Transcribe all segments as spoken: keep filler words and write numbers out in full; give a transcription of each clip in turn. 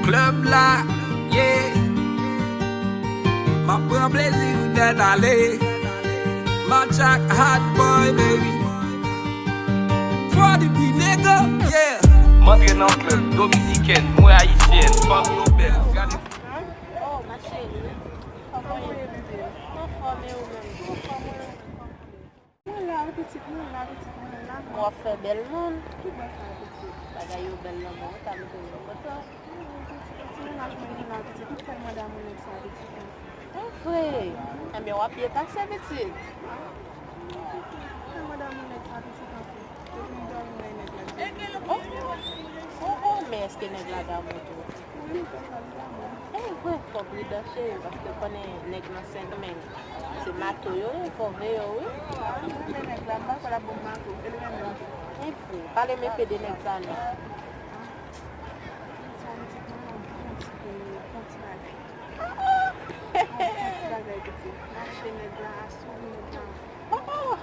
Club la, yeah. M ap pran plezi nèt ale. Manchak hot boy, baby. Fò depi nègo, yeah. M antre nan club dominikèn, mwen ayisyèn, fanm yo bèl. Gade. Oh, ma chérie. Kòman w ye, bebe? Anfòm, e ou menm? Mwen la wi pitit, mwen la pitit, mwen la. W ap fè bèl non. Ki bò sa pitit? Bagay yo bèl nan men w, ta mete w nan moto. Ti mennaj mwen gen la pitit, m fè manda moun nèg sa pitit anfen. E vre? Enben w ap byen pase pitit. Fè manda moun nèg sa pitit anfen. Depi m dòmi nan nèg la. Oh, oh, oh, men èske nèg la damou tou? Wi, m fè sa li damou. E vre, fò pridan cheri, paske w konnen nèg nan sendomeng. Se mato yo ye, fò veye yo wi. Wi, men nèg la, m pa kwè l ap ban m mato, e li menm menm tou. Epi, pale m enpe de nèg sa non. Nèg sa m di pou mwen, pou yon ti, pou yon ti bagay. Pou yon ti bagay, pitit. Mache nèg la, asou nèg la. Oh, oh.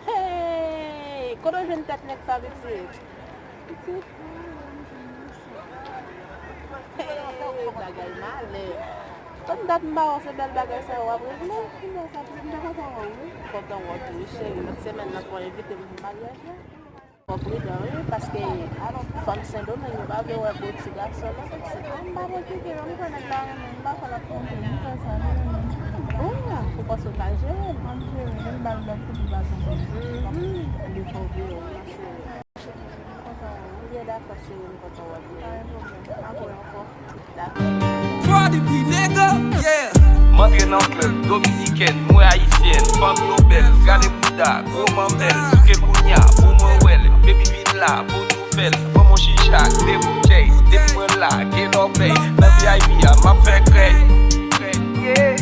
Hey, kote w jwenn tèt nèg sa, pitit? Pitit, mwen, mwen, mwen, mwen. Hey, bagay malè. Konn dat m pa wè w, se bèl bagay sa yo w ap regle. Ki bò sa, pitit, m te kontan wè w, wi. Kontan wè w tou, wi, cheri. Lòt semèn nan, pou w envite m pou maryaj la. Fò pridan, wi, paske fanm Sendomeng yo pa vle wè gwo ti gason, non, pitit. A, m pa pran kite, non, m kwè nèg la renmen m, m pa kwè l ap twonpe m, m fè sa, li renmen m. Oh, ou panse w ka jere l? M ap jere l, m ba l lòt kout bal ankò. Mhm. Li fò vre, wi, ma chérie. Byen dakò, cheri, m kontan wè w. Pa gen pwoblèm. Apre ankò. Dakò. Fò depi nègo, yeah. M antre nan club dominikèn, mwen ayisyèn, fanm yo bèl, gade bouda, gwo manmèl, souke kounya, pou mwen wè l, baby vin la, pou nou fè l, ban mwen chicha, de boutèy, depi mwen la, gen lòbèy, nan V I P a, m ap fè krèy, krèy, yeah.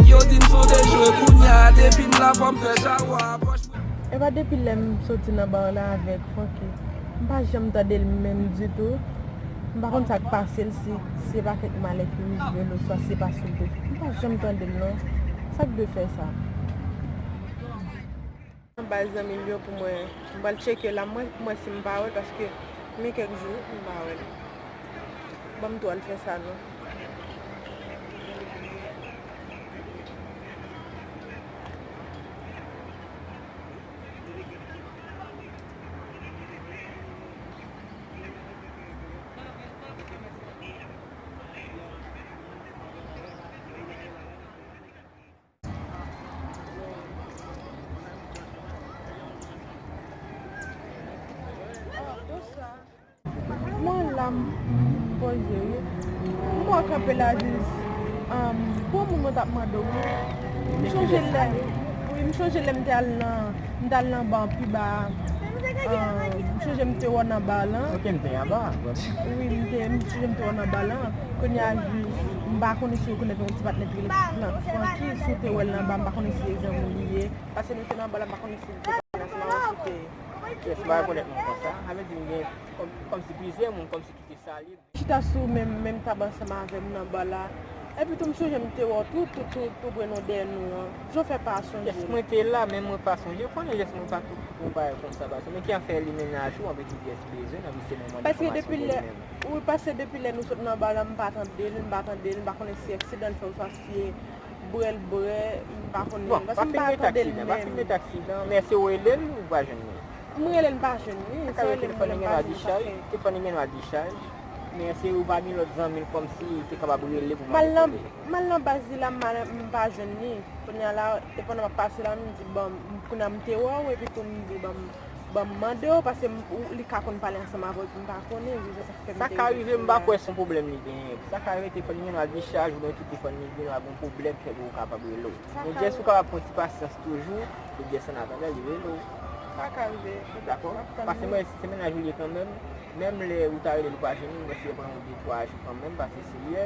Yo di m son de jwe kounya, depi m la, fò m fè chawa, pòch mwen. Epa depi lè m soti nan bar la avèk Francky, m pa janm tande l menm ditou. M pa konn sa k pase l, si se pa kèk malè ki rive l oswa se pa sou l te. M pa janm tande l non. Sa k dwe fè sa? Anba zanmi l yo pou mwen. M pral tcheke la, mwen, pou mwen si m pa wè l, paske men kèk jou m pa wè l. Ban m tou al fè sa non. Mwen la, m, m poze wi. M wè w kanpe la jis, um, pou moun mwen t ap mande w wi. M chonje lè, wi, m chonje lè m te al nan, m te al nan ba pi ba a. Um, m chonje m te wè w nan ba lan. Ok, m te anba. Wi, m te, m chonje m te wè w nan ba lan. Kounye a jis, m pa konnen si w rekonèt yon ti patnè ki rele Francky, si w te wè l nan ba, m pa konnen si se zanmi w li ye. Paske nou te nan ba la, m pa konnen si l te konn ansanm avè w, si w te. Yes, m pa rekonèt moun konsa. Sa vle di m gen kòm, kòmsi plizyè moun, kòmsi ki te salye m. Chita sou menm, menm tab ansanm avè m nan ba la. Epi tou, m sonje m te wè w tou, tou, tou, tou pre nou dèyè nou an. Jan w fè pa sonje m. Yes, mwen te la, men mwen pa sonje. Ou konnen, yes, mwen pa tou pou yon bagay konsa, paske men ki afè li mennaj ou, anben ki yes bezwen, anben se mwen mande enfòmasyon pou li menm. Wi, paske depi lè nou sot nan ba la, m pa tande l, m pa tande l, m pa konnen si aksidan l fè oswa si bwè l bwè, m pa konnen. Bon, paske m pa tande l menm. Pa fin mete aksidan, men èske ou rele l, ou pa jwenn li? M rele l, m pa jwenn li. Sa ka rive telefòn li gen dwa dichaj, telefòn li gen dwa dichaj. Men èske ou pa gen lòt zanmi l kòmsi te kapab rele pou mande kote l? M al nan baz li la, m pa jwenn li. Kounye a la, e pandan m ap pase la, m di, bon, kounye a m te wè w, epi tou m di, bon, Ban m mande w, paske m, ou, li ka konn pale ansanm avè w, epi m pa konnen, wi, se sa k fè m te. Sa ka rive, m pa kwè se yon pwoblèm li genyen. Sa ka rive telefòn li gen dwa dichaj, oubyen tou telefòn li gen dwa gen yon pwoblèm ki fè ke ou kapab rele w. Men just ou kapab pran ti pasyans toujou, epi just an atandan li rele w. Sa ka rive. Dakò? Paske mwen, si se mennaj ou li ye kanmenm, menm lè ou ta rele l ou pa jwenn li, mwen si yo pran yon de twa jou kanmenm, paske Seyè,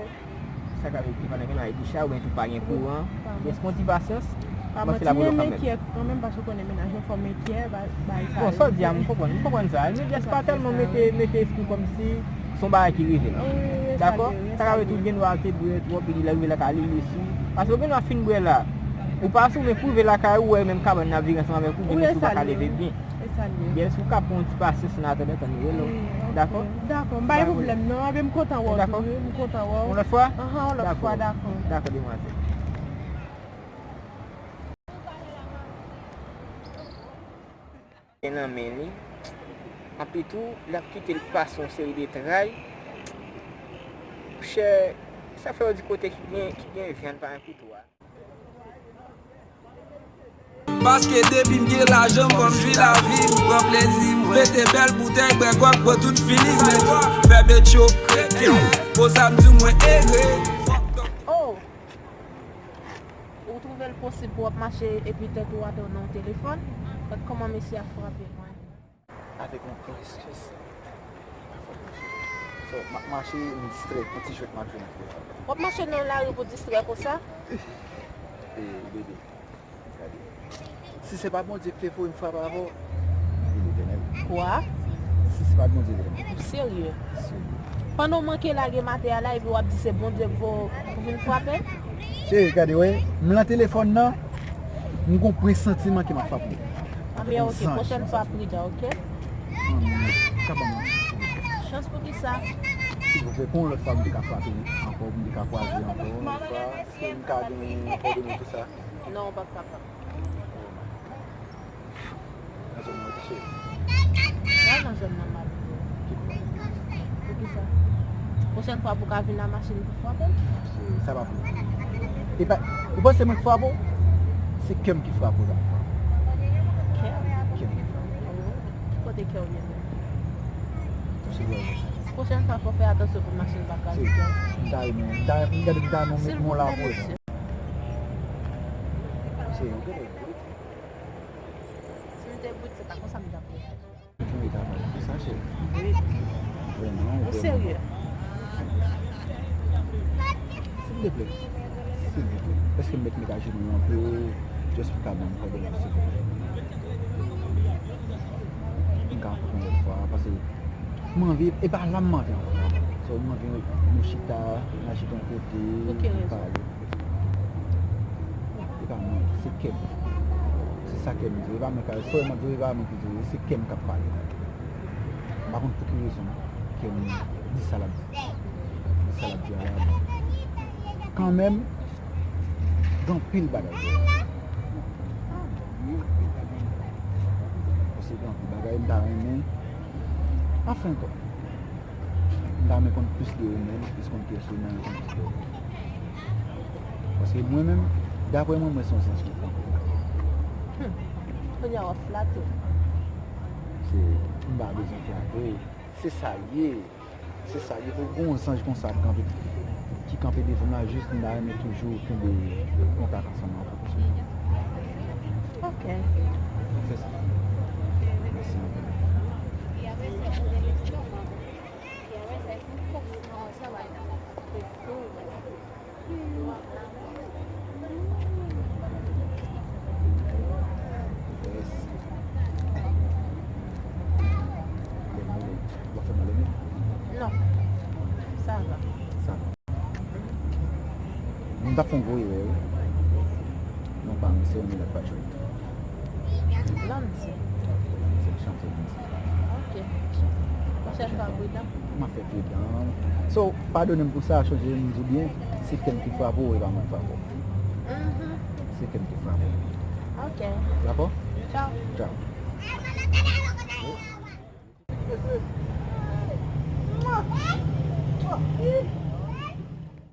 sa ka rive ki pandan gen lay dicha oubyen tou pa gen kouran. Jis pran ti pasyans, mwen se la pou nou kanmenm. Pa manti, men enkyè kanmenm, paske w konnen mennaj mwen fò m enkyè, ba, bay sa. Bon, sa w di a, m konprann, m konprann sa. Men jis pa tèlman mete, mete espri w kòmsi se yon bagay ki rive la. Dakò? Sa ka rive tou l gen dwa te bwè twòp, epi lè l rive lakay li, li sou. Paske w gen dwa fin bwè la, ou pa sou, men pou w rive lakay ou, ou wè menm kabann nan ap vire ansanm avèk ou, gen moun sou pa ka leve byen. Yes, ou ka pran yon ti pasyans an atandan, tann rele w. Dakò? Dakò, m pa gen pwoblèm non. Anben m kontan wè w tou wi, m kontan wè w. Yon lòt fwa? Ahan, yon lòt fwa, dakò. Dakò, demwazèl. Gen nan men li. Anpi tou, l ap kite l pase yon seri de tray. Monchè, sa fè yo di kote ki gen, ki gen vyann pa gen kouto a. Paske depi m gen lajan, m konn jwi lavi, m pran plezi, m mete bèl boutèy, bwè gwòg, pran tout feeling, men fè bèt yo kreke. Konsa m di mwen ere. Oh! Ou twouve l posib pou w ap mache epi tèt ou atè w nan yon telefòn? Gad kòman mesye a frape mwen. Avèk yon gran estrès. So, m ap mache, m distrè, yon ti jwèt m ap jwe nan telefòn. W ap mache nan lari pou distrè konsa? E, bebe, gade. Si se pa Bondye ki te voye m frape avè w, e Letènèl. Kwa? Si se pa Bondye ki te voye m. Ou serye? Serye. Pandan w manke lage matè a la, epi w ap di se Bondye ki voye w pou vin frape? Cheri, gade, wè, m lan telefòn nan, m gon presantiman ke m ap frape w. Anben, ok, pwochèn fwa, pridan, ok? Anben, ka ban mwen. Chans pou kisa? Silvouplè, pou yon lòt fwa, m te ka frape ankò, m te ka kwaze ankò, yon lòt fwa, èske m ka gen kòdone tout sa? Non, ou p ap kapab. Nan zòn nan, wi, cheri. Wè, nan zòn nan, m ap di w. Poukisa? Pwochèn fwa pou w ka vin a machin pou frape m? Cheri, sa pa pou ou. E pa, ou panse mwen ki frape w? Se kè m ki frape w la. Kè? Kè m ki frape w. Oh, ki kote kè w ye menm? Touche bò. Pwochèn fwa, fò w fè atansyon pou machin pa kraze kè w. M ta renmen, m ta, m gade, m ta renmen w mete mwen la pou. Silvouplè, mesye. Mesye, ou gade. Si m te brit, se pa konsa m t ap reyaji. Ou kenbe travay konsa, cheri. Brit. Vrèman, ou vrèman serye? Silvouplè, silvouplè. Èske m mèt met ajenou anpe, just pou ka ban m kòdonn, silvouplè? M ka rankontre yon lòt fwa, paske m anvi, e pa la m anvi ankò. So, m anvi nou chita, n al chita yon kote, n pale. E pa mwen, se kè m. Se sa kè m di. E pa mwen ka, sè m ap di, e pa mwen ki di, se kè m k ap pale. M pa konn pou ki rezon kè m di sa l ap di. Di sa l ap di a la. Kanmenm, gen anpil bagay. Paske gen anpil bagay m ta renmen. Anfen, kwa. M ta renmen konn plis de ou menm, plis konn kiyès ou menm, konn plis de ou. Paske mwen menm, daprè mwen, mwen se yon zanj ki pran kou. Hmm. Kounye a w ap flate w. Se, m pa bezwen flate. Se sa l ye. Se sa l ye. Pou gen yon zanj konsa ap kanpe, ki kanpe devan m la, jis m ta renmen toujou kenbe kontak ansanm avè w. Ok. Se sa. Mèsi anpil. Non. Sa va. Sa va. M t ap fè yon gwo erè, wi. Non, pa m, se yon minòt pa jwe. Landy. Se chante Landy. Ok. Chante. Pwochèn fwa, pridan. M ap fè pridan. So, padone m pou sa, chonje m di w byen, se kè m ki frape w, e pa mwen ki frape w. Mhm. Se kè m ki frape w. Ok. Dakò? Tchaw. Tchaw.